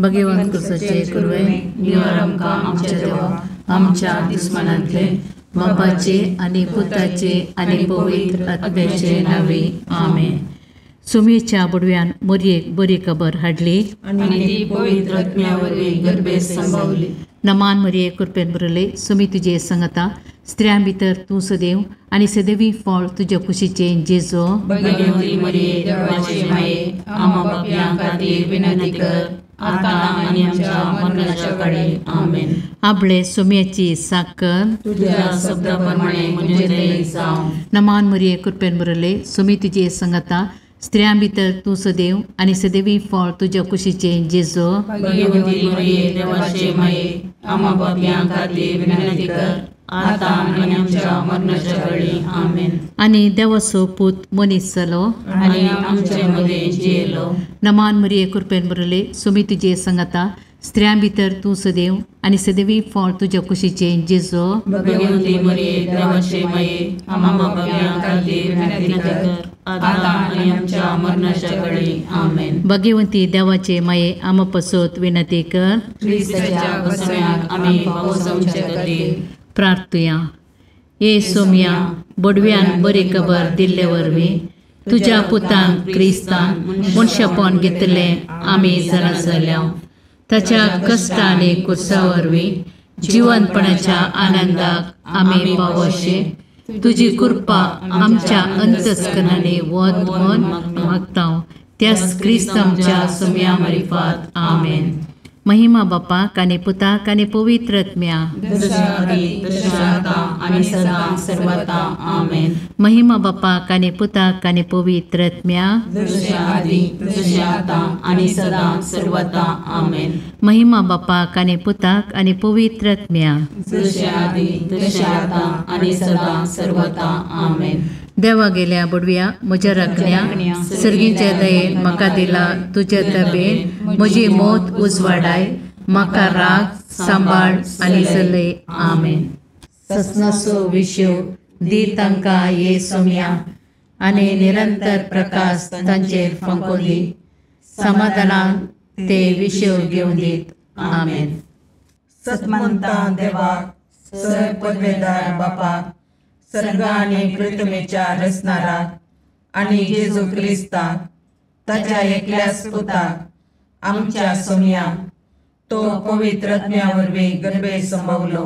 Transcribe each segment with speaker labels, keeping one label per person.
Speaker 1: भगवंत कुसाचे कुरवे निवार आमकां आमच्या देवा आमच्या दुस्मनांतले बापाचे आनी पुताचे आनी पवित्र आत्म्याचे नांवे आमेन. सुमेच्या बुडव्यान मोरयेक बरी खबर हाडली
Speaker 2: आनी ती पवित्र आत्म्या वरवीं गर्भेत संभावली.
Speaker 1: नमान मरिये कृपेन भरले सुमी तुजे संगता स्त्रियां भितर तूं सदैव आनी सदैवी फळ तुज्या कुशीचें जेजो.
Speaker 2: भगवती मरिये देवाचे माये आम्हा पापयां खातीर विनंती कर आतां आनी आमच्या मरणाच्या काळी आमेन.
Speaker 1: आपले सुम्याची साकर
Speaker 2: तुझ्या शब्दा प्रमाणे म्हजें जावं.
Speaker 1: नमान मरिये कृपेन भरले सुमी तुजे संगता स्त्रियां भितर तूं सदैव आनी सदैवी फळ तुज्या कुशीचें जेजो.
Speaker 2: भगवती मरिये देवाचे माये आम्हा पापयां खातीर विनंती कर आतां आनी आमच्या मरणाच्या काळी आमेन.
Speaker 1: आनी देवाचो पूत मनीस जालो
Speaker 2: आनी आमचे मदें जियेलो.
Speaker 1: नमान मरिये कृपेन भरले सुमी तुजे संगता स्त्रियां भितर तूं सदैव आनी सदैवी फळ तुज्या कुशीचें जेजो.
Speaker 2: भगवती मरिये देवाचे माये आम्हा पापयां खातीर विनंती कर आतां आनी आमच्या मरणाच्या काळी आमेन.
Speaker 1: भगवंती देवाचे माये आम्हा पसत विनंती कर.
Speaker 2: क्रिस्ताच्या बसव्याक आमी पावसाचे खातीर
Speaker 1: प्रार्थुया. ये सोम्या बडव्यान बरी खबर दिल्ले वरवीं तुज्या पुतान क्रिस्तान मनशापण घेतलें आमी जाणा जाल्या. ताच्या कश्ट आनी कुर्सा वरवीं जिवनपणाच्या आनंदाक आमी पावोशे तुजी कृपा आमच्या अंतस्करणांनी वत म्हूण मागता त्याच क्रिस्त आमच्या सोम्या मारिफात आमेन. महिमा बापाक आनी पुताक आनी पवित्र आत्म्या. महिमा बापाक आनी पुताक आनी पवित्र आत्म्या. महिमा बापाक आनी पुताक आनी पवित्र आत्म्या. देवा गेल्या बुडव्या म्हज्या राखण्या सर्गीच्या दयेन म्हाका दिला तुज्या दबेन म्हजी मौत उजवाडाय म्हाका राग सांबाळ आनी चलय आमेन. ससनाचो विशय दी तांकां ये सोम्या आनी निरंतर प्रकाश तांचेर फांको दी समाधानान ते विशय घेवन दीत आमेन.
Speaker 3: सतमंता देवाक सर पदवेदार बापाक सर्ग आनी पृथ्वीच्या रचणाराक आनी जेजू क्रिस्ताक ताच्या एकल्याच पुताक आमच्या सोम्याक तो पवित्र आत्म्या वरवीं गर्भे संभवलो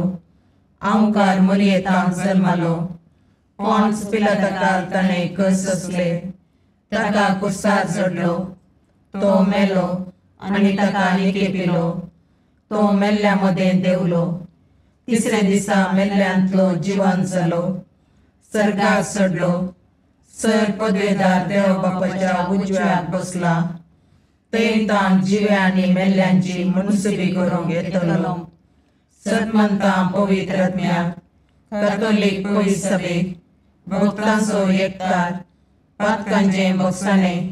Speaker 3: आंवकार मरियेतांक जल्मालो पॉन्स पिलाताकाल ताणें कस सोंसले ताका कुर्सार चडलो तो मेलो आनी ताका निकेपिलो तो मेल्ल्या मदें देंवलो तिसऱ्या दिसा मेल्ल्यांतलो जिवन जालो सर्गाक चडलो सर पदवेदार देव बापाच्या उजव्याक बसला थंय ताण जिव्या आनी मेल्ल्यांची मनसुबी करूंक येतलो. सतमंता पवित्र आत्म्याक कॅथोलीक पवित्र सभेक भक्तांचो एकतार पातकांचें भोगसाणें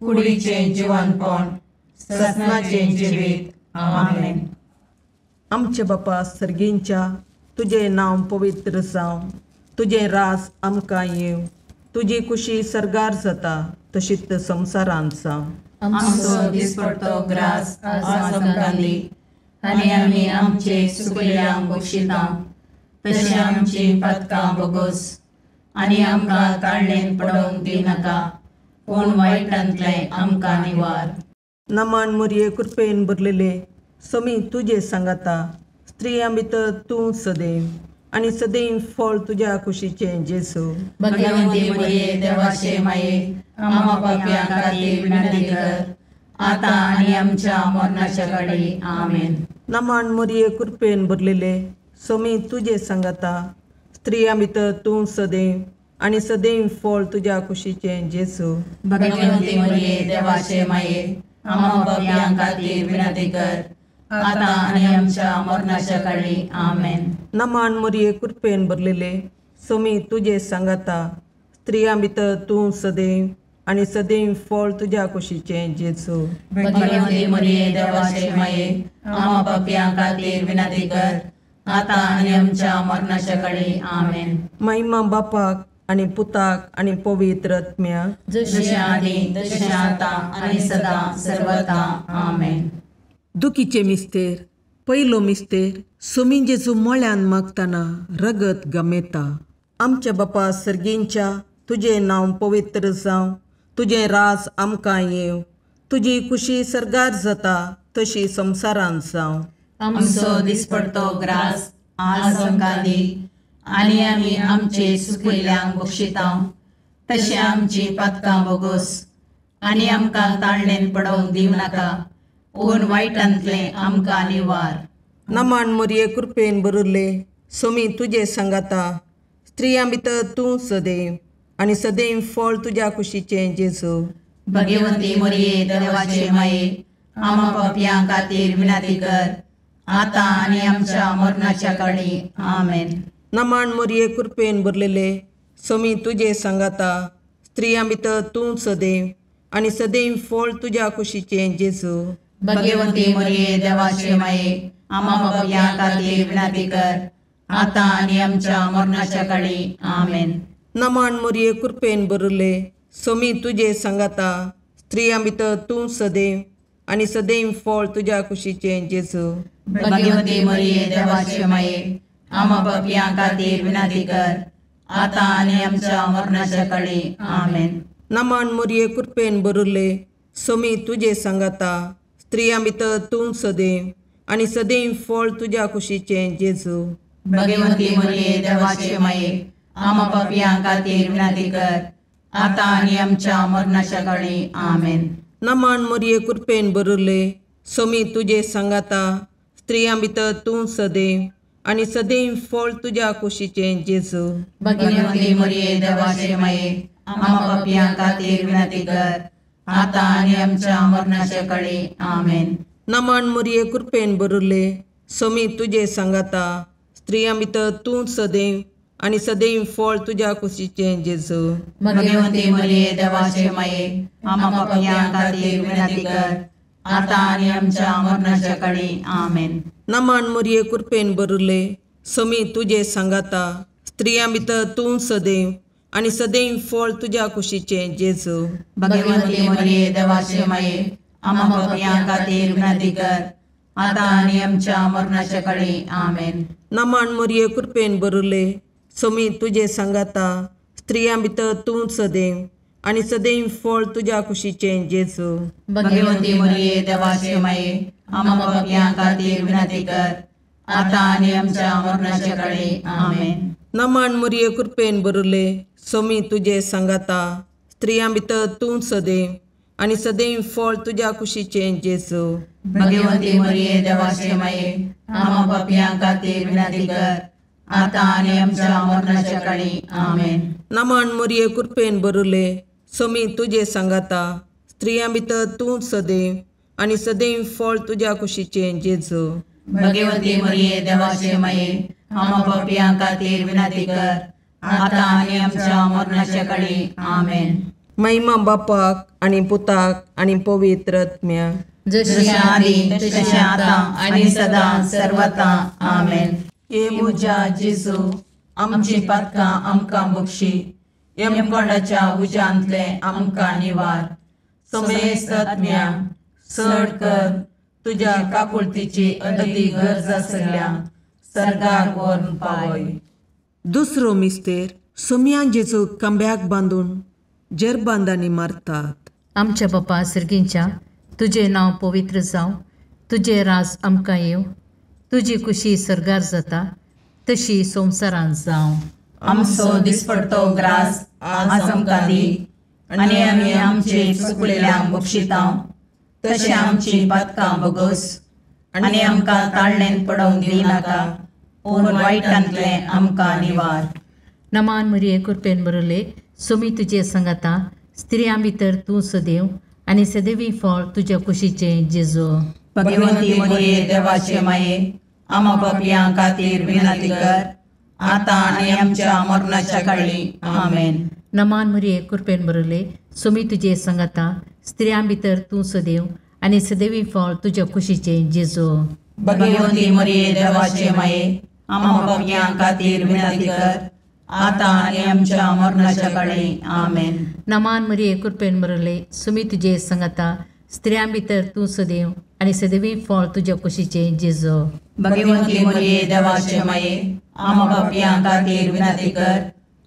Speaker 3: कुडीचें जिवनपण ससनाचें जिवीत आमेन.
Speaker 4: आमचे बापा सर्गींच्या तुजें नांव पवित्र जावं तुजें राज आमकां येवं तुजी कुशी सर्गार जाता तशीच संवसारांत जावं.
Speaker 2: आमचो दिसपडतो ग्रास आज आमकां दी आनी आमी आमचे सुकल्यांक बक्षिता तशें आमची पातकां बोगोस आनी आमकां ताळणेन पडोवंक दिनाका पूण वायटांतलें आमकां निवार.
Speaker 4: नमान मोरये कृपेन भरलेले समी तुजे सांगाता स्त्रियां भितर तूं सदैव आनी सदैव फळ तुज्या कुशीचें जेजू.
Speaker 2: भगवंती मरिये देवाचे माये आम्हा पापयां खातीर विनंती कर आतां आनी आमच्या मरणाच्या काळी आमेन.
Speaker 4: नमान मोरये कृपेन भरलेले समी तुजे सांगाता स्त्रियां भितर तूं सदैव आनी सदैव फळ तुज्या कुशीचें जेजू.
Speaker 2: भगवंती मरिये देवाचे माये आम्हा पापयां खातीर विनंती कर आतां आनी आमच्या मरणाच्या काळी आमेन.
Speaker 4: नमान मोरये कृपेन भरलेले समी तुजे सांगाता स्त्रियां भितर तूं सदैव आनी सदैव फळ तुज्या कुशीचें जेजू.
Speaker 2: भगवंती मरिये देवाचे माये आम्हा पापयां खातीर विनंती कर आतां आनी आमच्या मरणाच्या काळी आमेन.
Speaker 4: महिमा बापाक आनी पुताक आनी पवित्र आत्म्याक
Speaker 2: जशें आदी तशें आतां आनी सदां सर्वता आमेन.
Speaker 4: दुखीचे मिस्तेर पयलो मिस्तेर सोमी जेजू मळ्यान मागतना रगत गमेता. आमच्या बापा सर्गींच्या तुजें नांव पवित्र जावं, तुजें राज आमकां येवं, तुजी खुशी सर्गार जाता तशी संवसारांत जावं.
Speaker 2: आमचो दिसपडतो ग्रास आज आमकां दी आनी आमी आमचे सुकिल्ल्यांक बक्षिता तशें आमची पातकां बोगोस आनी आमकां ताळणेन पडोवंक दिवं नाका पूण वायटांतलें आमकां निवार.
Speaker 4: नमान मोरये कृपेन बरुल्ले सोमी तुजे सांगाता, स्त्रियां भितर तूं सदैव आनी सदैव फळ तुज्या कुशीचें जेजू.
Speaker 2: भगवंती मोरये देवाचे माये आमा पापयां खातीर विनंती कर आतां आनी आमच्या मरणाच्या काळी. आमेन.
Speaker 4: नमान मोरये कृपेन भरलेले सोमी तुजे सांगाता, स्त्रियां भितर तूं सदैव आनी सदैव फळ तुज्या कुशीचें जेजू.
Speaker 2: भगवंती मोरये देवाचे माये आमा पापयां खातीर विनंती कर आतां आनी आमच्या मरणाच्या काळी. आमेन.
Speaker 4: नमान मोरये कृपेन भरले सोमी तुजे सांगाता, स्त्रियां भितर तूं सदैव आनी सदैव फळ तुज्या कुशीचें जेजू.
Speaker 2: भगवंती मोरये देवाचे माये आमा पापयां खातीर विनंती कर आतां आनी आमच्या मरणाच्या काळी. आमेन.
Speaker 4: नमान मोरये कृपेन भरले सोमी तुजे सांगाता, स्त्रियां भितर तूं सदैव आनी सदैव फळ तुज्या कुशीचें जेजू.
Speaker 2: भगवंती मोरये देवाचे माये आमा पापयां खातीर विनंती कर आतां आनी आमच्या मरणाच्या काळी. आमेन.
Speaker 4: नमान मोरये कृपेन भरले सोमी तुजे सांगाता, स्त्रियां भितर तूं सदैव आनी सदैव फळ तुज्या कुशीचें जेजू.
Speaker 2: भगवंती मोरये देवाचे माये आमा पापयां खातीर विनंती कर आतां आनी आमच्या मरणाच्या काळी. आमेन.
Speaker 4: नमान मोरये कृपेन भरले सोमी तुजे सांगाता, स्त्रियां भितर तूं सदैव आनी सदैव फळ तुज्या कुशीचें जेजू.
Speaker 2: भगवंती मोरये देवाचे माये आमा पापयां खातीर विनंती कर आतां आनी आमच्या मरणाच्या काळी. आमेन.
Speaker 4: नमान मोरये कृपेन भरले सोमी तुजे सांगाता, स्त्रियां भितर तूं सदैव आनी सदैव फळ तुज्या कुशीचें जेजू.
Speaker 2: भगवंती मोरये देवाचे माये आमा पापयां खातीर विनंती कर आतां आनी आमच्या मरणाच्या काळी. आमेन.
Speaker 4: नमान मोरये कृपेन भरले सोमी तुजे सांगाता, स्त्रियां भितर तूं सदैव आनी सदैव फळ तुज्या कुशीचें जेजू.
Speaker 2: भगवंती मोरये देवाचे माये आमा पापयां खातीर विनंती कर आतां आनी आमच्या मरणाच्या काळी. आमेन.
Speaker 4: नमान मोरये कृपेन भरले सोमी तुजे सांगाता, स्त्रियां भितर तूं सदैव आनी सदैव फळ तुज्या कुशीचें जेजू.
Speaker 2: भगवंती मोरये देवाचे माये आमा पापयां खातीर विनंती कर आतां आनी आमच्या मरणाच्या काळी. आमेन.
Speaker 4: नमान मोरये कृपेन भरले सोमी तुजे सांगाता, स्त्रियां भितर तूं सदैव आनी सदैव फळ तुज्या कुशीचें जेजू.
Speaker 2: भगवंती मोरये देवाचे माये आमा पापयां खातीर विनंती कर आतां आनी आमच्या मरणाच्या काळी. आमेन.
Speaker 4: महिमा बापाक आनी पुताक आनी पवित्र आत्म्याक,
Speaker 2: जशी आदी तशें आतां आनी सदां सर्वता. आमेन.
Speaker 3: हे म्हज्या जेजू आमची पातकां आमकां बक्षी, यमकोंडाच्या उज्यांतलें आमकां निवार, समेस्त आत्म्या चड कर तुज्या काकुळतीची अदती गरज आसल्या सर्गाक व्हरून पावय.
Speaker 4: दुसरो मिस्तेर सोमया जेजू खांब्याक बांदून जेरबांदांनी मारतात.
Speaker 1: आमच्या बापा सर्गींच्या तुजें नांव पवित्र जावं, तुजें राज आमकां येवं, तुजी खुशी सर्गार जाता तशी संवसारांत जावं.
Speaker 3: आमचो दिसपडतो ग्रास आज आमकां दी आनी आमी आमचे चुकलेल्यांक बक्षिता तशें आमची पातकां बोगस आनी आमकां ताळणेन पडोवंक दिनाका पूण वायटांतलें आमकां निवार.
Speaker 1: नमान मरिये कृपेन बरले सोमी तुजे सांगाता, स्त्रियां भितर तूं सदैव आनी सदैवी फळ तुज्या कुशीचें जेजू.
Speaker 3: भगवंती मरिये देवाचे माये आमा पापयां खातीर विनंती कर आतां आनी आमच्या मरणाच्या काळी. आमेन.
Speaker 1: नमान मरिये कृपेन बरले सोमी तुजे सांगाता, स्त्रियां भितर तूं सदैव आनी सदैवी फळ तुज्या कुशीचें जेजू.
Speaker 3: भगवंती मरिये देवाचे माये आमा पापयां खातीर विनंती कर आतां आनी आमच्या मरणाच्या काळी. आमेन.
Speaker 1: नमान मरिये कृपेन बरले सोमी तुजे सांगाता, स्त्रियां भितर तूं सदैव आनी सदैवी फळ तुज्या कुशीचें जेजू.
Speaker 3: भगवंती मरिये देवाचे माये, आम्हा पापयां खातीर विनंती कर,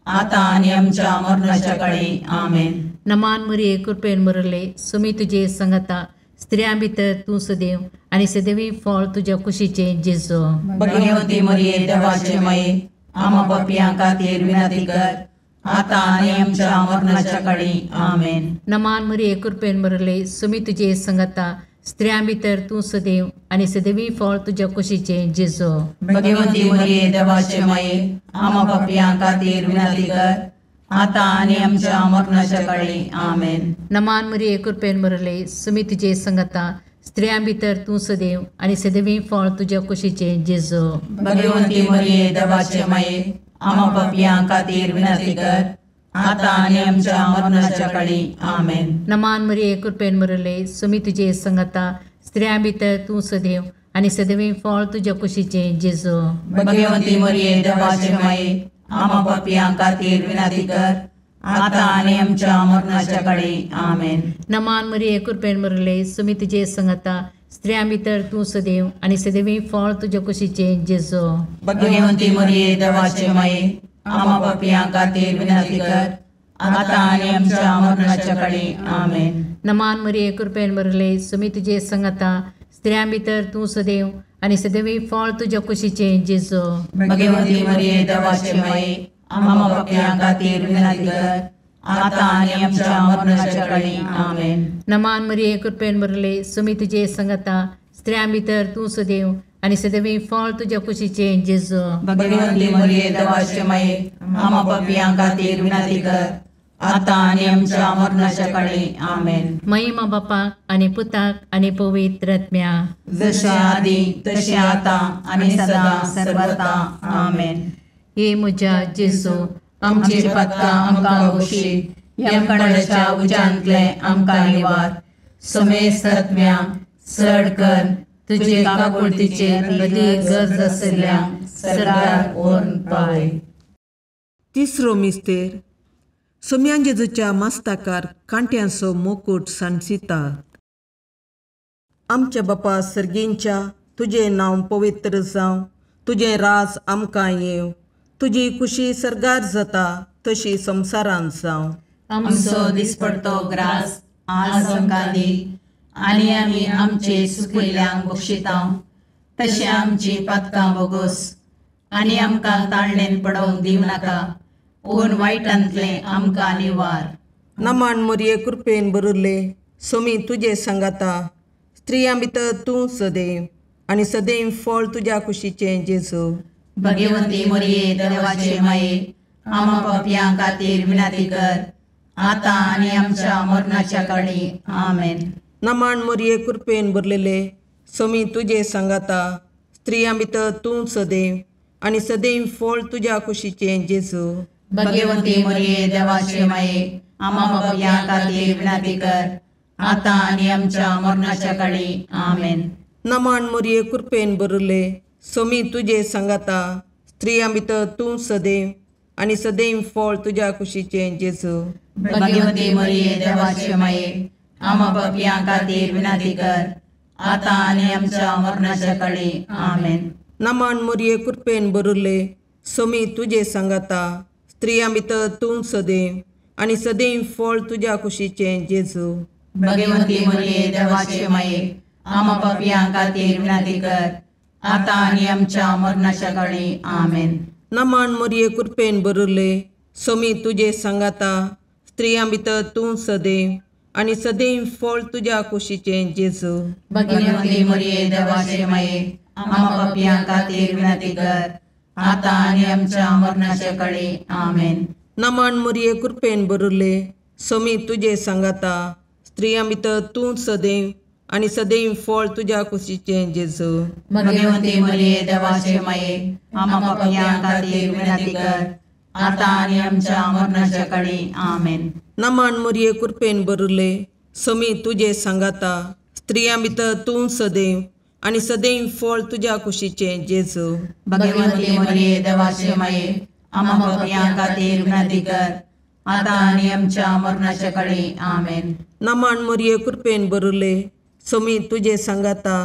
Speaker 3: आतां आनी आमच्या मरणाच्या काळी. आमेन.
Speaker 1: नमान मरिये, कृपेन भरले, सुमी तुजे संगता, स्त्रियां भितर तूं सदैव आनी सदैवी फळ तुज्या कुशीचें जेजू.
Speaker 3: भगवंती मरिये देवाचे माये, आम्हा पापयां खातीर विनंती कर, आतां आनी आमच्या मरणाच्या काळी. आमेन.
Speaker 1: नमान मरिये, कृपेन भरले, सुमी तुजे संगता, स्त्रियां भितर तूं सदैव आनी सदैवी फळ तुज्या कुशीचें जेजू.
Speaker 3: भगवंती मरिये देवाचे माये, आम्हा पापयां खातीर विनंती कर, आतां आनी आमच्या मरणाच्या काळी. आमेन.
Speaker 1: नमान मरिये, कृपेन भरले, सुमी तुजे संगता, स्त्रियां भितर तूं सदैव आनी सदैवी फळ तुज्या कुशीचें जेजू.
Speaker 3: भगवंती मरिये देवाचे माये, आम्हा पापयां खातीर विनंती कर, आतां आनी आमच्या मरणाच्या काळी. आमेन.
Speaker 1: नमान मरिये, कृपेन भरले, सुमी तुजे संगता, स्त्रियां भितर तूं सदैव आनी सदैवी फळ तुज्या कुशीचें जेजू.
Speaker 3: भगवंती मरिये देवाचे माये, आम्हा पापयां खातीर विनंती कर, आतां आनी आमच्या मरणाच्या काळी. आमेन.
Speaker 1: नमान मरिये, कृपेन भरले, सुमी तुजे संगता, स्त्रियां भितर तूं सदैव आनी सदैवी फळ तुज्या कुशीचें जेजू.
Speaker 3: भगवंती मरिये देवाचे माये, आम्हा पापयां खातीर विनंती कर, आतां आनी आमच्या मरणाच्या काळी. आमेन.
Speaker 1: नमान मरिये, कृपेन भरले, सुमी तुजे संगता, स्त्रियां भितर तूं सदैव आनी सदैवी फळ तुज्या कुशीचें जेजू.
Speaker 3: भगवंती मरिये देवाचे माये, आम्हा पापयां खातीर विनंती कर, आतां आनी आमच्या मरणाच्या काळी. आमेन.
Speaker 1: नमान मरिये, कृपेन भरले, सुमी तुजे संगता, स्त्रियां भितर तूं सदैव आनी सदैवी फळ तुज्या कुशीचें जेजू.
Speaker 3: भगवंती मरिये देवाचे माये, आम्हा पापयां खातीर विनंती कर, आतां आनी आमच्या मरणाच्या काळी. आमेन.
Speaker 1: महिमा बापाक आनी पुताक आनी पवित्र आत्म्या,
Speaker 3: जशें आदी तशें आतां आनी सदां सर्वता. आमेन.
Speaker 1: हे म्हज्या जेजू,
Speaker 3: आमची पातकां आमकां बक्षी, यमकणाच्या उज्यांतले आमकां निवार, समेस्त आत्म्या चड कर तुजे काकुळतीचेर अदीक गरज आशिल्ल्या सरकार व्हरून पावय.
Speaker 4: तिसरो मिस्तेर. सोम्यान जेजूच्या मस्ताकार कांट्यांचो मुकूट सांडसितात. आमच्या बापा सर्गींच्या, तुजें नांव पवित्र जावं, तुजें राज आमकां येवं, तुजी कुशी सर्गार जाता तशी संवसारांत जावं.
Speaker 2: आमचो दिसपडतो ग्रास आज आमकां दी, आनी आमी आमचे सुकिल्ल्यांक बक्षिता तशें आमची पातकां बोगोस, आनी आमकां ताळणेन पडोवंक दिवं नाका, पूण वायटांतलें आमकां निवार.
Speaker 4: नमान मरिये, कृपेन भरिल्ले, सोमी तुजे सांगाता, स्त्रियां भितर तूं सदैव आनी सदैव फळ तुज्या कुशीचें जेजू.
Speaker 2: भगवंती मरिये देवाचे माये, आम्हा पापयां खातीर विनंती कर, आतां आनी आमच्या मरणाच्या काळी. आमेन.
Speaker 4: नमान मरिये, कृपेन भरलेले, सोमी तुजे सांगाता, स्त्रियां भितर तूं सदैव आनी सदैव फळ तुज्या कुशीचें जेजू.
Speaker 2: भगवंती मरिये देवाचे माये, आम्हा पापयां खातीर विनंती कर, आतां आनी आमच्या मरणाच्या काळी. आमेन.
Speaker 4: नमान मरिये, कृपेन भरिल्ले, सोमी तुजे सांगाता, स्त्रियां भितर तूं सदैव आनी सदैव फळ तुज्या कुशीचें जेजू.
Speaker 2: भगवंती मरिये देवाचे माये, आम्हा पापयां खातीर विनंती कर, आतां आनी आमच्या मरणाच्या काळी. आमेन.
Speaker 4: नमान मरिये, कृपेन भरिल्ले, सोमी तुजे सांगाता, स्त्रियां भितर तूं सदैव आनी सदैव फळ तुज्या कुशीचें जेजू.
Speaker 2: भगवंती मरिये देवाचे माये, आम्हा पापयां खातीर विनंती कर, आतां आनी आमच्या मरणाच्या काळी. आमेन.
Speaker 4: नमान मरिये, कृपेन भरिल्ले, सोमी तुजे सांगाता, स्त्रियां भितर तूं सदैव आनी सदैव फळ तुज्या कुशीचें जेजू.
Speaker 2: भगवंती मरिये देवाचे माये, आम्हा पापयां खातीर विनंती कर, आतां आनी आमच्या मरणाच्या काळी. आमेन.
Speaker 4: नमान मरिये, कृपेन भरिल्ले, सोमी तुजे सांगाता, स्त्रियां भितर तूं सदैव आनी सदैव फळ तुज्या कुशीचें जेजू.
Speaker 2: भगवंती मरिये देवाचे माये, आम्हा पापयां खातीर विनंती कर, आतां आनी आमच्या मरणाच्या काळी. आमेन.
Speaker 4: नमान मरिये, कृपेन भरिल्ले, सोमी तुजे सांगाता, स्त्रियां भितर तूं सदैव आनी सदैव फळ तुज्या कुशीचें जेजू.
Speaker 2: भगवंती मरिये देवाचे माये, आम्हा पापयां खातीर विनंती कर, आतां आनी आमच्या मरणाच्या काळी. आमेन.
Speaker 4: नमन मरिये कृपेन भरिल्ले, स्वामी तुजे सांगाता,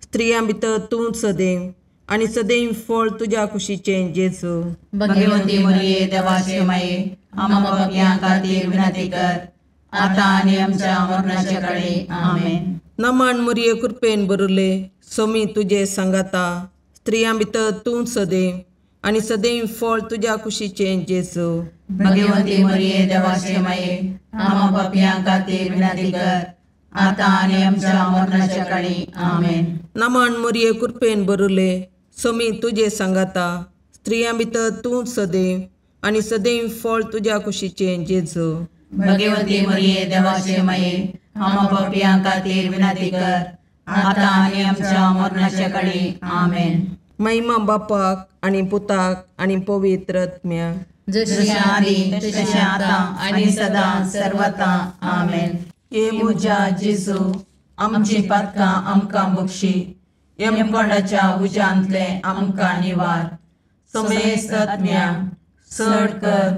Speaker 4: स्त्रियां भितर तूं सदैव आनी सदैव फळ तुज्या कुशीचें जेजू.
Speaker 2: भगवंती मरिये देवाचे माये, आम्हा पापयां खातीर विनंती कर, आतां आनी आमच्या मरणाच्या काळी. आमेन.
Speaker 4: नमन मरिये कृपेन भरिल्ले, स्वामी तुजे सांगाता, स्त्रियां भितर तूं सदैव आनी सदैव फळ तुज्या कुशीचें जेजू.
Speaker 2: भगवंती मरिये देवाचे माये, आम्हा पापयां खातीर विनंती कर, आतां आनी आमच्या मरणाच्या काळी. आमेन.
Speaker 4: नमन मरिये कृपेन भरिल्ले, स्वामी तुजे सांगाता, स्त्रियां भितर तूं सदैव आनी सदैव फळ तुज्या कुशीचें जेजू.
Speaker 2: भगवंती मरिये देवाचे माये, आम्हा पापयां खातीर विनंती कर, आतां आनी आमच्या मरणाच्या काळी. आमेन.
Speaker 4: महिमा बापाक आनी पुताक आनी पवित्र आत्म्याक,
Speaker 2: जशें आदी तशें आतां आनी सदां सर्वता. आमेन. हे म्हज्या जेजू, आमची पातकां आमकां बक्षी, यमकोंडाच्या उज्यांतले आमकां निवार, समेस्त आत्म्या चड कर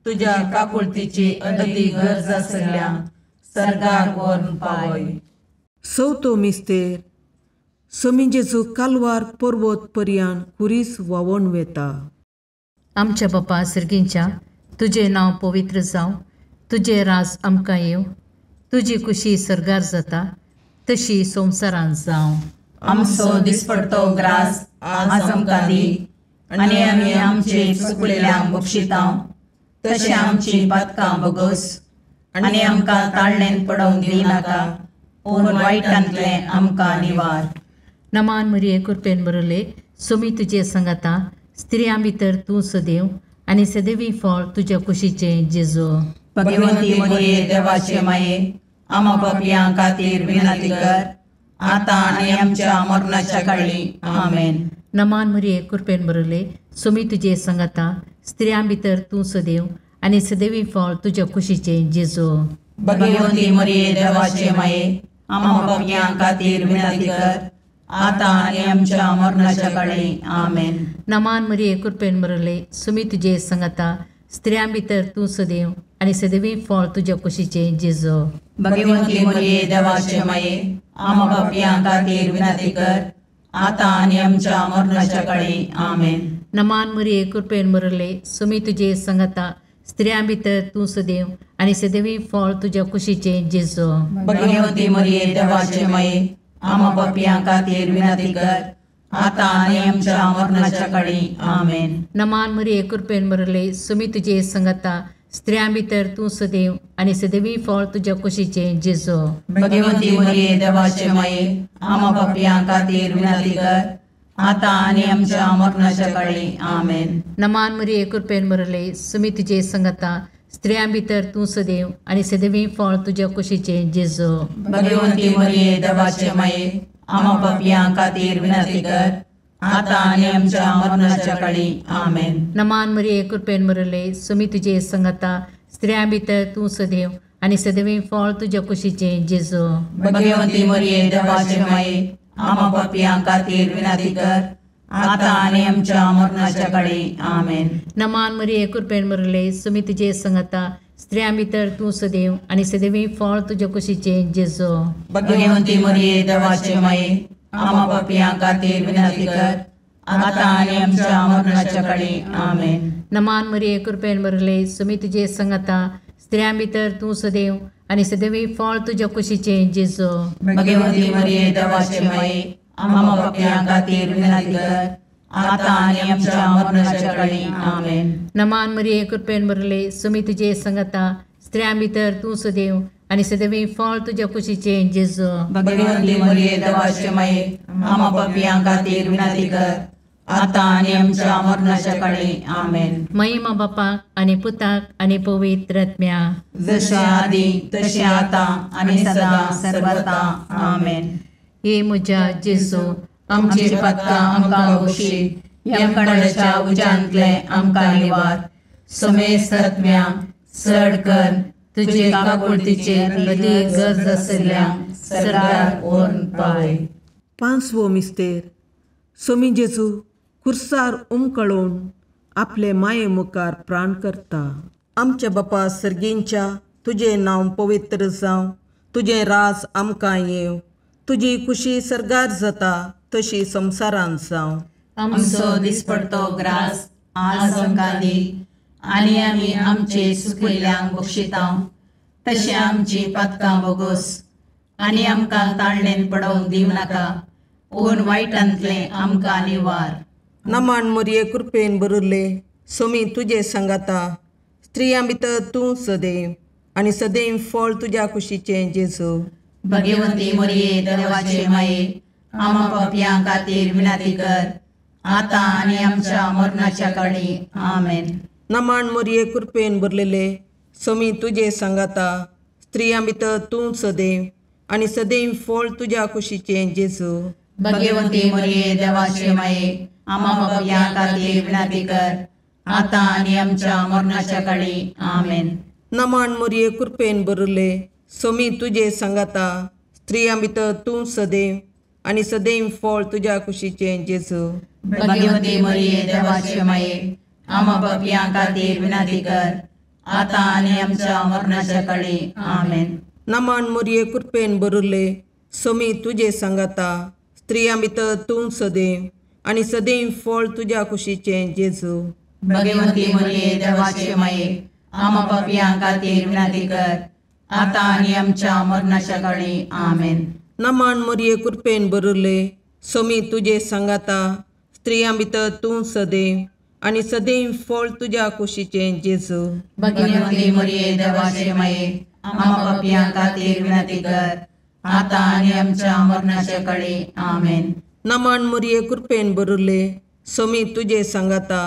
Speaker 2: तुज्या काकुळतीची अदती गरज आसल्या सर्गाक व्हरून पावय.
Speaker 4: चवथो मिस्तेर. स्वामी जेजू कालवार पर्वत पर्यान खुरीस व्हांवून वेता.
Speaker 1: आमच्या बापा सर्गींच्या, तुजें नांव पवित्र जावं, तुजें राज आमकां येवं, तुजी कुशी सर्गार जाता तशी संवसारांत जावं.
Speaker 2: आमचो दिसपडतो ग्रास आज आमकां दी, आनी आमी आमचे चुकलेल्यांक बक्षितां तशें आमची पातकां बगस, आनी आमकां ताळणेन पडोवंक दिनाका, पूण वायटांतलें आमकां निवार.
Speaker 1: नमान मरिये कृपेन भरिल्ले, स्वामी तुजे सांगाता, स्त्रियां भितर तूं सदैव आनी सदैवी फळ तुज्या कुशीचें जेजू.
Speaker 2: भगवंती मरिये देवाचे माये, आम्हा पापयां खातीर विनंती कर, आतां आनी आमच्या मरणाच्या काळी. आमेन.
Speaker 1: नमान मरिये कृपेन भरिल्ले, स्वामी तुजे सांगाता, स्त्रियां भितर तूं सदैव आनी सदैवी फळ तुज्या कुशीचें जेजू.
Speaker 2: भगवंती मरिये देवाचे माये, आम्हा पापयां खातीर विनंती कर, आतां आनी आमच्या मरणाच्या काळी. आमेन.
Speaker 1: नमान मरिये कृपेन भरिल्ले, स्वामी तुजे सांगाता, स्त्रियां भितर तूं सदैव आनी सदैवी फळ तुज्या कुशीचें जेजू.
Speaker 2: भगवंती मरिये देवाचे माये, आम्हा पापयां खातीर विनंती कर, आतां आनी आमच्या मरणाच्या काळी. आमेन.
Speaker 1: नमान मरिये कृपेन भरिल्ले, स्वामी तुजे सांगाता, स्त्रियां भितर तूं सदैव आनी सदैवी फळ तुज्या कुशीचें जेजू.
Speaker 2: भगवंती मरिये देवाचे माये, आम्हा पापयां खातीर विनंती कर, आतां आनी आमच्या मरणाच्या काळी. आमेन.
Speaker 1: नमान मरिये कृपेन भरिल्ले, स्वामी तुजे सांगाता, स्त्रियां भितर तूं सदैव आनी सदैवी फळ तुज्या कुशीचें जेजू.
Speaker 2: भगवंती मरिये देवाचे माये, आम्हा पापयां खातीर विनंती कर, आतां आनी आमच्या मरणाच्या काळी. आमेन.
Speaker 1: नमान मरिये कृपेन भरिल्ले, स्वामी तुजे सांगाता, स्त्रियां भितर तूं सदैव आनी सदैवी फळ तुज्या कुशीचें जेजू.
Speaker 2: भगवंती मरिये देवाचे माये, आम्हा पापयां खातीर विनंती कर, आतां आनी आमच्या मरणाच्या काळी. आमेन.
Speaker 1: नमान मरिये कृपेन भरिल्ले, स्वामी तुजे सांगाता, स्त्रियां भितर तूं सदैव आनी सदैवी फळ तुज्या कुशीचें जेजू.
Speaker 2: भगवंती मरिये देवाचे माये, आम्हा पापयां खातीर विनंती कर, आतां आनी आमच्या मरणाच्या काळी. आमेन.
Speaker 1: नमान मरिये कृपेन भरिल्ले, स्वामी तुजे सांगाता, स्त्रियां भितर तूं सदैव आनी सदैवी फळ तुज्या कुशीचें जेजू.
Speaker 2: भगवंती मरिये देवाचे माये, आम्हा पापयां खातीर विनंती कर, आतां आनी आमच्या मरणाच्या काळी. आमेन.
Speaker 1: नमान मरिये कृपेन भरिल्ले, स्वामी तुजे सांगाता, स्त्रियां भितर तूं सदैव आनी सदैवी फळ तुज्या कुशीचें जेजू.
Speaker 2: भगवंती मरिये देवाचे माये, आम्हा पापयां खातीर विनंती कर, आतां आनी आमच्या मरणाच्या काळी. आमेन.
Speaker 1: नमान मरिये कृपेन भरिल्ले, स्वामी तुजे सांगाता, स्त्रियां भितर तूं सदैव आनी सदैवी फळ तुज्या कुशीचें जेजू.
Speaker 2: भगवंती मरिये देवाचे माये, आम्हा पापयां खातीर विनंती कर, आतां आनी आमच्या मरणाच्या काळी. आमेन.
Speaker 1: महिमा बापाक आनी पुताक आनी पवित्र आत्म्याक,
Speaker 2: जशें आदी तशें आतां आनी सदां सर्वता. आमेन.
Speaker 1: हे म्हज्या जेजू,
Speaker 2: आमची पातकां आमकां बक्षी, यमकंडाच्या उज्यांतले आमकां निवार, समेस्त आत्म्या चड कर तुजे काकुळतीचेर अदीक गरज आशिल्ल्या सर्गाक व्हरून पावय.
Speaker 4: पांचवो मिस्तेर. स्वामी जेजू खुर्सार उमकळून आपले माये मुखार प्राण करता. आमच्या बापा सर्गींच्या तुजें नांव पवित्र जावं, तुजें राज आमकां येवं, तुजी खुशी सर्गार जाता तशी संवसारांत जावं.
Speaker 2: आमचो दिसपडतो ग्रास आज आमकां दी आनी आमी आमचे सुकिल्ल्यांक बक्षिता तशें आमची पातकां बोगोस आनी आमकां ताळणेन पडोवंक दिवं नाका पूण वायटांतलें आमकां निवार.
Speaker 4: नमान मोरये कृपेन बरुल्ले सोमी तुजे सांगाता, स्त्रियां भितर तूं सदैव आनी सदैव फळ तुज्या कुशीचें जेजू.
Speaker 2: भगवंती मोरये देवाचे माये आमा पापयां खातीर विनंती कर आतां आनी आमच्या मरणाच्या काळी. आमेन.
Speaker 4: नमान मोरये कृपेन भरलेले सोमी तुजे सांगाता, स्त्रियां भितर तूं सदैव आनी सदैव फळ तुज्या कुशीचें जेजू.
Speaker 2: भगवंती मोरये देवाचे माये आमा पापयां खातीर विनंती कर आतां आनी आमच्या मरणाच्या काळी. आमेन.
Speaker 4: नमान मोरये कृपेन भरले सोमी तुजे सांगाता, स्त्रियां भितर तूं सदैव आनी सदैव फळ तुज्या कुशीचें जेजू.
Speaker 2: भगवंती मोरये देवाचे माये आमा पापयां खातीर विनंती कर आतां आनी आमच्या मरणाच्या काळी. आमेन.
Speaker 4: नमान मोरये कृपेन भरले सोमी तुजे सांगाता, स्त्रियां भितर तूं सदैव आनी सदैव फळ तुज्या कुशीचें जेजू.
Speaker 2: भगवंती मोरये देवाचे माये आमा पापयां खातीर विनंती कर आतां आनी आमच्या मरणाच्या काळी. आमेन.
Speaker 4: नमान मोरये कृपेन भरले सोमी तुजे सांगाता, स्त्रियां भितर तूं सदैव आनी सदैव फळ तुज्या कुशीचें जेजू.
Speaker 2: भगवंती मोरये देवाचे माये आमा पापयां खातीर विनंती कर आतां आनी आमच्या मरणाच्या काळी. आमेन.
Speaker 4: नमान मोरये कृपेन भरले सोमी तुजे सांगाता,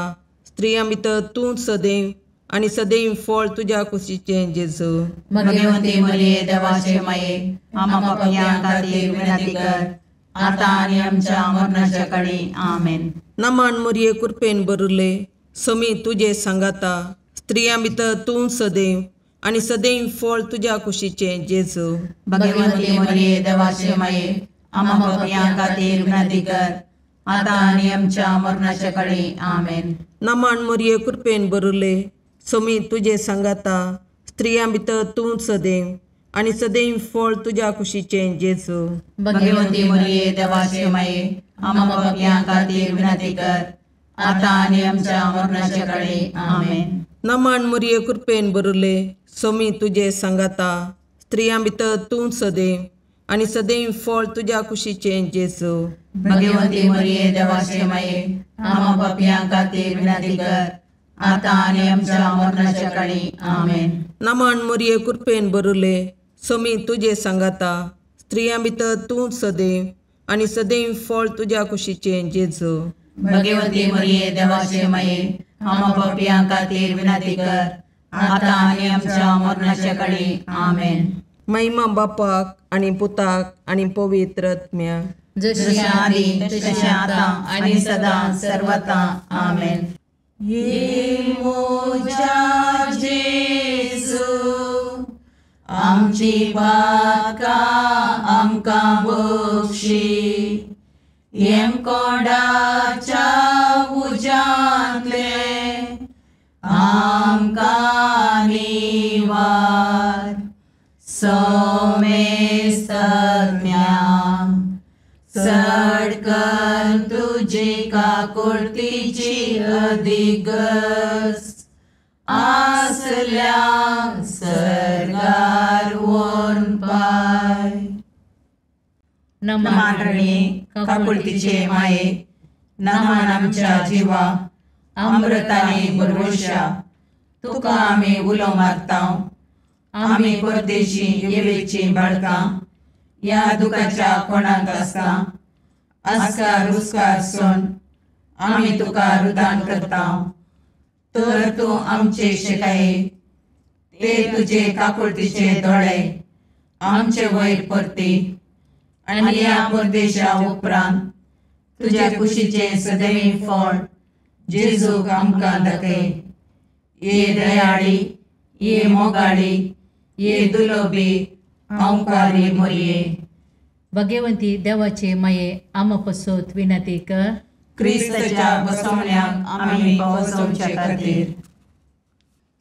Speaker 4: स्त्रियां भितर तूं सदैव आनी सदैव फळ तुज्या कुशीचें जेजू.
Speaker 2: भगवंती मोरये देवाचे माये आमा पापयां खातीर विनंती कर आतां आनी आमच्या मरणाच्या काळी. आमेन.
Speaker 4: नमान मोरये कृपेन भरले सोमी तुजे सांगाता, स्त्रियां भितर तूं सदैव आनी सदैव फळ तुज्या कुशीचें जेजू.
Speaker 2: भगवंती मोरये देवाचे माये आमा पापयां खातीर विनंती कर आतां आनी आमच्या मरणाच्या काळी. आमेन.
Speaker 4: नमान मोरये कृपेन भरले सोमी तुजे सांगाता, स्त्रियां भितर तूं सदैव आनी सदैव फळ तुज्या कुशीचें जेजू.
Speaker 2: भगवंती मोरये देवाचे माये आमा पापयां खातीर विनंती कर आतां आनी आमच्या मरणाच्या काळी. आमेन.
Speaker 4: नमान मोरये कृपेन भरले सोमी तुजे सांगाता, स्त्रियां भितर तूं सदैव आनी सदैव फळ तुज्या कुशीचें जेजू.
Speaker 2: भगवंती मोरये देवाचे माये आमा पापयां खातीर विनंती कर आतां आनी आमच्या मरणाच्या काळी. आमेन.
Speaker 4: नमान मोरये कृपेन भरले सोमी तुजे सांगाता, स्त्रियां भितर तूं सदैव आनी सदैव फळ तुज्या कुशीचें जेजू.
Speaker 2: भगवंती मोरये देवाचे माये आमा पापयां खातीर विनंती कर आतां आनी आमच्या मरणाच्या काळी. आमेन.
Speaker 4: महिमा बापाक आनी पुताक आनी पवित्र आत्म्याक,
Speaker 2: जशी आदी तशें आतां आनी सदां सर्वता. आमेन. ये मोजा जेजू आमची पातकां आमकां बक्षी, येमकोंडाच्या उज्यांतले आमकां निवार. सोमेस्तज्ञा चड कर तुजी काकुळतीची अधिगस आसल्या सर्गार व्हरून पाय. नमान रणी काकुळतीचे माये, नमान आमच्या जिवा अमृताने भरवशा, तुका आमी उलो मारता. आमी परदेशी येवेची बाळकां ह्या दुखाच्या कोणाक आसता आस्कार उस्कार सोन आमी तुका रुदान करता. तर तूं आमचे शिकाये ते तुजे काकुळतीचे दोळे आमचे वयर परती आनी ह्या परदेशा उपरांत तुज्या कुशीचें सदैव फळ जेजूक आमकां दाखय. ये दयाळी, ये मोगाळी, ये दुलोबी अंकारी मोरये.
Speaker 1: भगवंती देवाचे माये आमा पसोत विनंती कर.
Speaker 2: क्रिस्ताच्या बसवण्याक आमी पावसोवचे खातीर.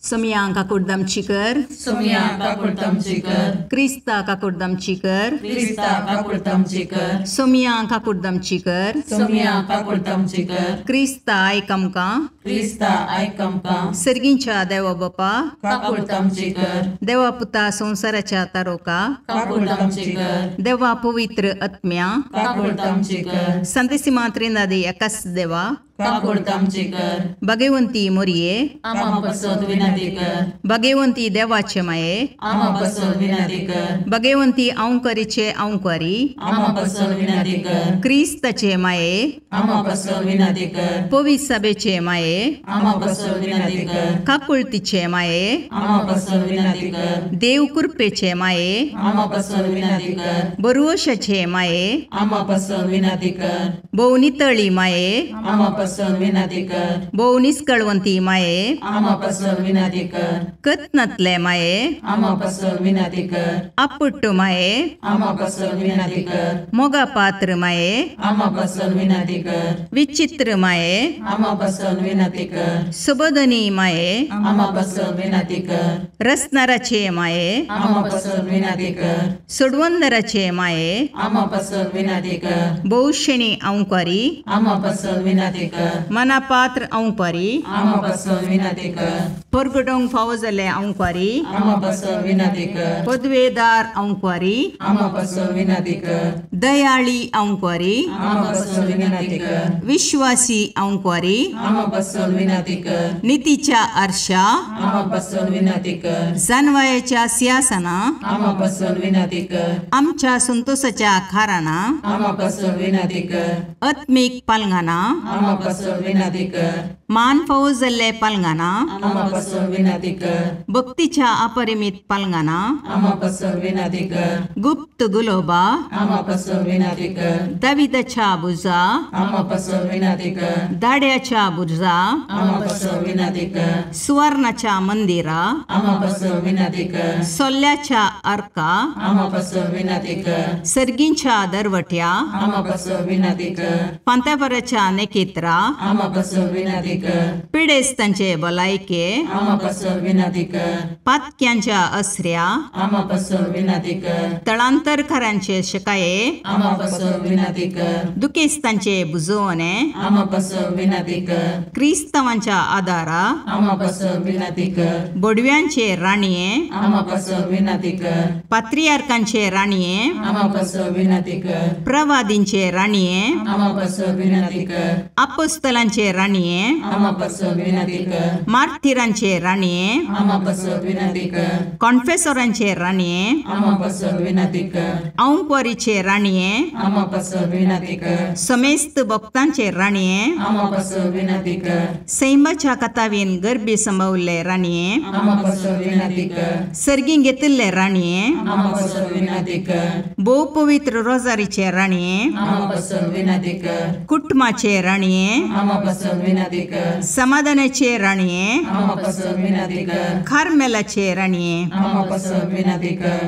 Speaker 3: सोमया काकुडदामची कर,
Speaker 2: सोमया काकुडदामची कर,
Speaker 3: क्रिस्ता काकुडदामची कर,
Speaker 2: क्रिस्ता काकुडदामची कर,
Speaker 3: सोमया काकुडदामची कर,
Speaker 2: सोमया काकुडदामची कर,
Speaker 3: क्रिस्ता आयक आमकां,
Speaker 2: क्रिस्ता आयक आमकां,
Speaker 3: सर्गींच्या देवा बापा
Speaker 2: काकुडदामची कर,
Speaker 3: देवा पुता संवसाराच्या तारोका
Speaker 2: काकुडदामची कर,
Speaker 3: देवा पवित्र आत्म्या
Speaker 2: काकुडदामची कर,
Speaker 3: संतेसिमा त्रिनादी एकाच देवा
Speaker 2: काकुडदामची कर,
Speaker 3: भगवंती मोरये
Speaker 2: आमा पसत विनंती कर,
Speaker 3: भगवंती देवाचे माये
Speaker 2: आमा पसत विनंती कर,
Speaker 3: भगवंती औंकरीचे औंकरी
Speaker 2: आमा पसत विनंती कर,
Speaker 3: क्रिस्ताचे माये
Speaker 2: आमा पसत विनंती कर,
Speaker 3: पवित्र सभेचे माये
Speaker 2: आमा पसत विनंती कर,
Speaker 3: काकुळतीचे माये
Speaker 2: आमा पसत विनंती कर,
Speaker 3: देव कृपेचे माये
Speaker 2: आमा पसत विनंती कर,
Speaker 3: बरुवशाचे माये
Speaker 2: आमा पसत विनंती कर,
Speaker 3: भोव नितळी माये
Speaker 2: आमा पसत विनंती कर,
Speaker 3: भोव निस्कळवंती माये
Speaker 2: आमा पसत विनंती कर,
Speaker 3: कत्नातले माये
Speaker 2: आमा पसत विनंती कर,
Speaker 3: आपुट्ट माये
Speaker 2: आमा पसत विनंती कर,
Speaker 3: मोगा पात्र माये
Speaker 2: आमा पसत विनंती कर,
Speaker 3: विचित्र माये
Speaker 2: आमा पसत विनंती कर,
Speaker 3: सुबोधनी माये
Speaker 2: आमा पसत विनंती कर,
Speaker 3: रसनाराचे माये
Speaker 2: आमा पसत विनंती कर,
Speaker 3: सोडवंदराचे माये
Speaker 2: आमा पसत विनंती कर,
Speaker 3: भोवशेणी औंकारी
Speaker 2: आमा पसत विनंती कर,
Speaker 3: मनापात्र औंकारी
Speaker 2: आमा पसत विनंती कर,
Speaker 3: परगटोंक फावो जाल्ले औंकारी
Speaker 2: आमा पसत विनंती कर,
Speaker 3: पदवेदार औंकारी
Speaker 2: आमा पसत विनंती कर,
Speaker 3: दयाळी औंकारी
Speaker 2: आमा पसत विनंती कर,
Speaker 3: विश्वासी औंकारी
Speaker 2: आमा पसत विनंती कर,
Speaker 3: नितीच्या आरशा
Speaker 2: आमा पसत विनंती कर,
Speaker 3: जानवायाच्या सिंहासना
Speaker 2: आमा पसत विनंती कर,
Speaker 3: आमच्या संतोषाच्या खाराना
Speaker 2: आमा पसत विनंती कर,
Speaker 3: आत्मीक पालंगाना
Speaker 2: आमा पसत विनंती कर,
Speaker 3: मान फावो जाल्ले पालंगाना
Speaker 2: आमा पसत विनंती कर,
Speaker 3: भक्तीच्या अपरिमित पालंगाना
Speaker 2: आमा पसत विनंती कर,
Speaker 3: गुप्त गुलोबा
Speaker 2: आमा पसत विनंती कर,
Speaker 3: दाविदाच्या बुजा
Speaker 2: आमा पसत विनंती कर,
Speaker 3: दाड्याच्या बुर्जा
Speaker 2: आमा पसत विनंती कर,
Speaker 3: सुवर्णाच्या मंदिरा
Speaker 2: आमा पसत विनंती कर,
Speaker 3: सोल्ल्याच्या अर्का
Speaker 2: आमा पसत विनंती कर,
Speaker 3: सर्गींच्या दरवट्या
Speaker 2: आमा पसत विनंती कर,
Speaker 3: पांतापराच्या नेकेत्रा
Speaker 2: आमा पसत विनंती कर,
Speaker 3: पिडेस्तांचे भलायके
Speaker 2: आमा पसत विनंती कर,
Speaker 3: पातक्यांच्या असऱ्या
Speaker 2: आमा पसत विनंती कर,
Speaker 3: तळांतरकारांचे शकाये
Speaker 2: आमा पसत विनंती कर,
Speaker 3: दुखेस्तांचे बुजवणे
Speaker 2: आमा पसत विनंती कर,
Speaker 3: क्रिस्तावांच्या आदारा
Speaker 2: आमा पसत विनंती कर,
Speaker 3: बोडव्यांचे राणये
Speaker 2: आमा पसत विनंती कर,
Speaker 3: पात्रियार्कांचे राणये
Speaker 2: आमा पसत विनंती कर,
Speaker 3: प्रवादींचे राणये
Speaker 2: आमा पसत विनंती कर,
Speaker 3: अपोस्तलांचे राणये
Speaker 2: आमा पसत विनंती कर,
Speaker 3: मार्थिरांचे राणये
Speaker 2: आमा पसत विनंती कर,
Speaker 3: कॉन्फेसोरांचे राणये
Speaker 2: आमा पसत विनंती कर,
Speaker 3: औंकवारीचे राणये
Speaker 2: आमा पसत विनंती कर,
Speaker 3: समेस्त भक्तांचे राणये
Speaker 2: आमा पसत विनंती कर,
Speaker 3: सैमाच्या कथावीन गर्भी संभवल्ले राणये
Speaker 2: आमा पसत विनंती कर,
Speaker 3: सर्गीं घेतिल्ले राणये
Speaker 2: आमा पसत विनंती कर,
Speaker 3: भोव पवित्र रोजारीचे राणये
Speaker 2: आमा पसत विनंती कर,
Speaker 3: कुटुंबाचे राणये
Speaker 2: आमा पसत विनंती कर,
Speaker 3: समाधानाचे राणये
Speaker 2: आमा पसत विनंती कर,
Speaker 3: कार्मेलाचे राणये
Speaker 2: आमा पसत विनंती कर,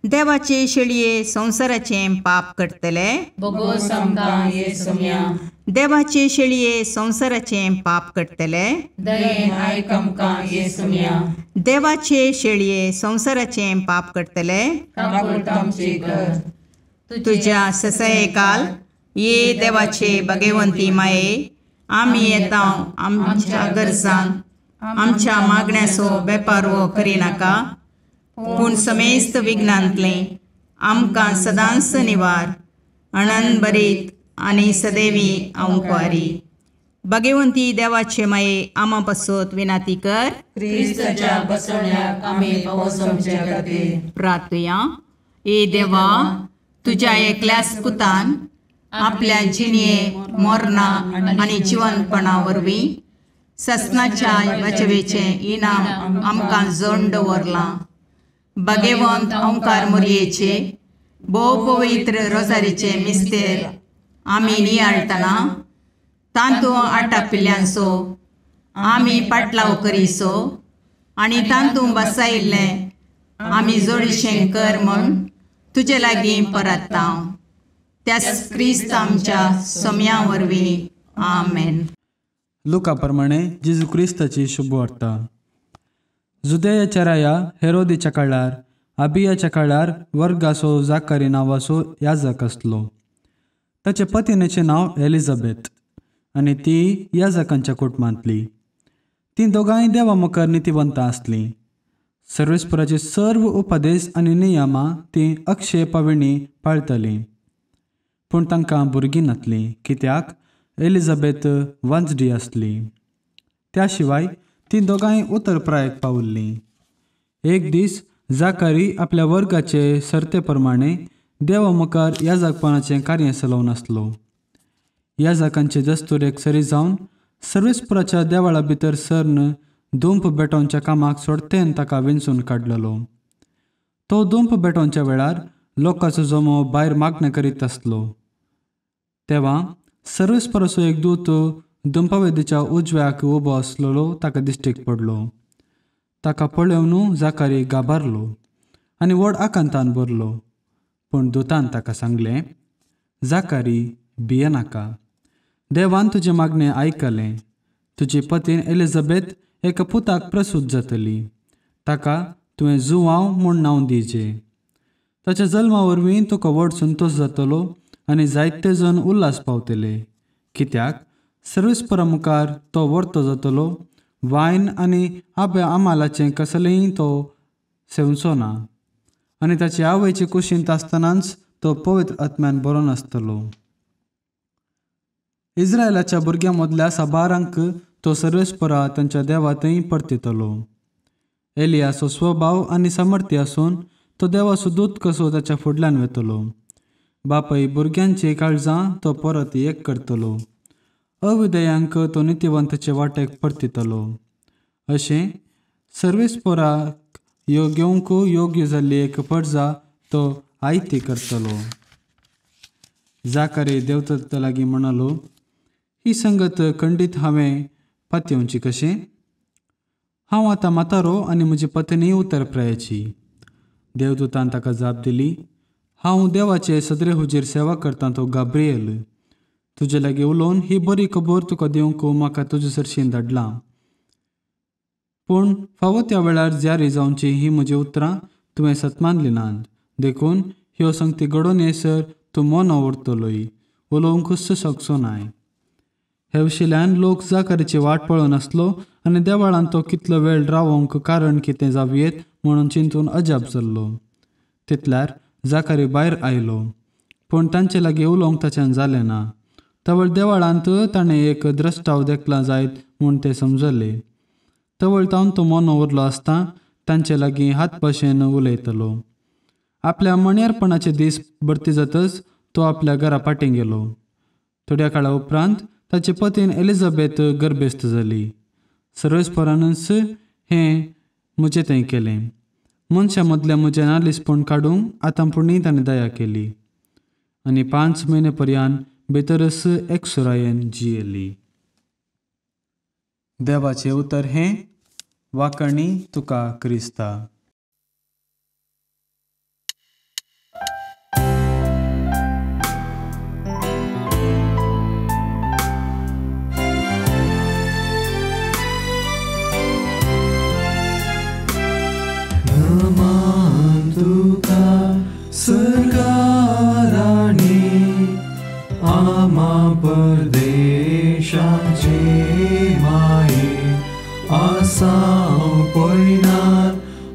Speaker 3: देवाचे शेळये संवसाराचे पाप करतले
Speaker 2: बोगोस आमकां ये सोम्या,
Speaker 3: देवाचे शेळये संवसाराचे पाप करतले
Speaker 2: दयेन आयक आमकां ये सोम्या,
Speaker 3: देवाचे शेळये संवसाराचे पाप करतले
Speaker 2: काकुळट आमची कर,
Speaker 3: तुझ्या ससयकाल ये देवाचे भगवंती माये आमी येता आमच्या गरजांक आमच्या मागण्याचो बेपारवो करिनाका पूण समेस्त विघ्नांतलें आमकां सदांच निवार अणनभरीत आनी सदैवी औंकवारी. भगवंती देवाचे माये आमा पासत विनाती कर.
Speaker 2: क्रिस्ताच्या बसवण्याक आमी पावस आमच्या खातीर
Speaker 3: प्रार्थुया. ए देवा, तुज्या एकल्याच पुतान आपल्या जिणये मरणा आनी जिवनपणा वरवीं ससनाच्या वाचवेचें इनाम आमकां जोड दवरलां. भगवंत ओंकार मोरयेचे भोव पवित्र रोजारीचे मिस्तेर आमी नियाळटना तांतू आटापिल्ल्यांचो आमी पाटलाव करीसो आनी तांतू बसायिल्लें आमी जोडीशें कर म्हूण तुजे लागीं परत्ता. त्याच क्रिस्त आमच्या सोम्या वरवीं. आमेन.
Speaker 5: लुका प्रमाणे जेजू क्रिस्ताची शुभवार्ता. जुदेयाच्या राया हेरोदीच्या काळार अबियाच्या काळार वर्गासो जाकारी नांवाचो याजक आसलो. ताचे पतिनेचें नांव एलिझाबेथ आनी ती याजकांच्या कुटुंबांतली. तीं दोगांय देवा मुखार नितीवंतां आसलीं. सर्वेस्पराचे सर्व उपदेश आनी नियमां तीं अक्षय पाविणी पाळटलीं. पूण तांकां भुरगीं नातलीं, कित्याक एलिझाबेथ वांजडी आसली. त्या शिवाय तीं दोगांय उतर प्रायेक पावल्लीं. एक दीस जाकारी आपल्या वर्गाचे सर्ते प्रमाणे देवा मुखार याजकपणाचें कार्य चलोवन आसलो. याजकांचे दस्तुरेक सरी जावन सर्वेस्पराच्या देवळा भितर सरन दुंप बेटोवच्या कामाक सोडतेन ताका विंचून काडलेलो. तो दुंप बेटोवच्या वेळार लोकांचो जमो भायर मागणें करीत आसलो. तेवा सर्वेस्पराचो एक दूत दुंपावेदीच्या उजव्याक उबो आसलेलो ताका दिश्टीक पडलो. ताका पळोवन जाकारी गाबारलो आनी व्हड आकांतान भरलो. पूण दुतान ताका सांगलें, जाकारी भियेनाका, देवान तुजें मागणें आयकलें. तुजी पतीन एलिझाबेथ एका पुताक प्रसूत जातली. ताका तुवें जुवांव म्हूण नांव दिवचें. ताच्या जल्मा वरवीं तुका व्हड संतोश जातलो आनी जायते जण उल्हास पावतले, कित्याक सर्वेस्परा मुखार तो वर्तो जातलो. वायन आनी आब्या आमालाचें कसलेंय तो सेवचो ना आनी ताचे आवयचे कुशींत आसतनाच तो पवित्र आत्म्यान बरो नासतलो. इस्रायलाच्या भुरग्यां मदल्या साबारांक तो सर्वेस्परा तांच्या देवा थंय परतितलो. एलियाचो स्वभाव आनी सामर्थ्य आसून तो देवाचो दूत कसो ताच्या फुडल्यान वेतलो. बापय भुरग्यांची काळजां तो परत एक करतलो. अविधेयांक तो नितीवंताचे वाटेक परतितलो. अशें सर्वेस्पराक घेवंक योग्य जाल्ली एक परजा तो आयती करतलो. जाकारी देवदत्ता लागीं म्हणालो, ही संगत खंडीत हांवें पातयेवची कशें? हांव आतां म्हातारो आनी म्हजी पत्नी उतर प्रायेची. देवदूतान ताका जाप दिली, हांव देवाचे सदरे हुजीर सेवा करतां तो गाब्रियल. तुजे लागीं उलोवन ही बरी खबर तुका दिवंक म्हाका तुजे सरशीन धाडलां. पूण फावो त्या वेळार जारी जावची ही म्हजी उतरां तुवें सतमानली नात, देखून ह्यो संगती घडोवन येसर तूं मोनो उरतलोय, उलोवंकूच शकचो नाय. हे वशिल्यान लोक जाकारीची वाट पळोवन आसलो आनी देवळांत तो कितलो वेळ रावोंक कारण कितें जावयेत म्हणून चिंतून अजाप जाल्लो. तितल्यार जाकारी भायर आयलो, पूण तांचे लागीं उलोवंक ताच्यान जालें ना. तवळ देवळांत ताणें एक द्रश्टाव देखला जायत म्हूण ते समजले. तवळ तावन तो मोनो उरलो आसता तांचे लागीं हात भाशेन उलयतलो. आपल्या मणयारपणाचे दीस भरती जातच तो आपल्या घरा फाटीं गेलो. थोड्या काळा उपरांत ताचे पतीन एलिझाबेथ गर्भेस्त जाली. सर्वेस्परानूच हें म्हजें थंय केलें. मनशां मदलें म्हजें नालिसपण काडूंक आतां पुणी ताणें दया केली आनी 5 म्हयने पर्यंत भितरच एकसुरायेन जियेली. देवाचें उतर हें वाकणी तुका क्रिस्ता.
Speaker 6: नमन तुका सर्गाराणी आमा परदेशाचे माये आसाव पयनार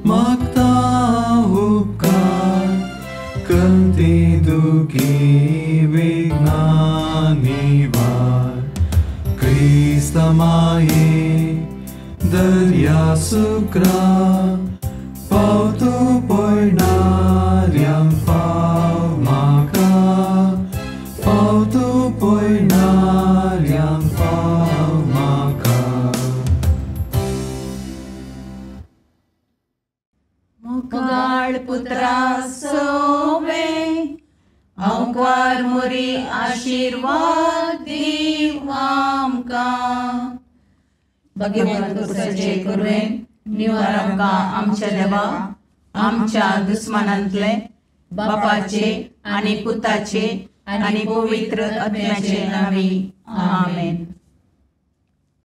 Speaker 6: मागता उपकार कंती दुखी विघ्ना निवार क्रिस्त माये दर्या सुक्रा पावतो पयणाऱ्यांक पाव म्हाका पावतो पयणाऱ्यांक पाव म्हाका.
Speaker 2: मुखाळ पुत्रा सोवे अंकार मोरी आशीर्वाद दीव आमकां. भगवंत पुरुषाचे कुरवेन निवार आमकां आमच्या देवा आमच्या दुस्मानांतले बापाचे आनी पुताचे आनी पवित्र आत्म्याचे नांवी आमेन.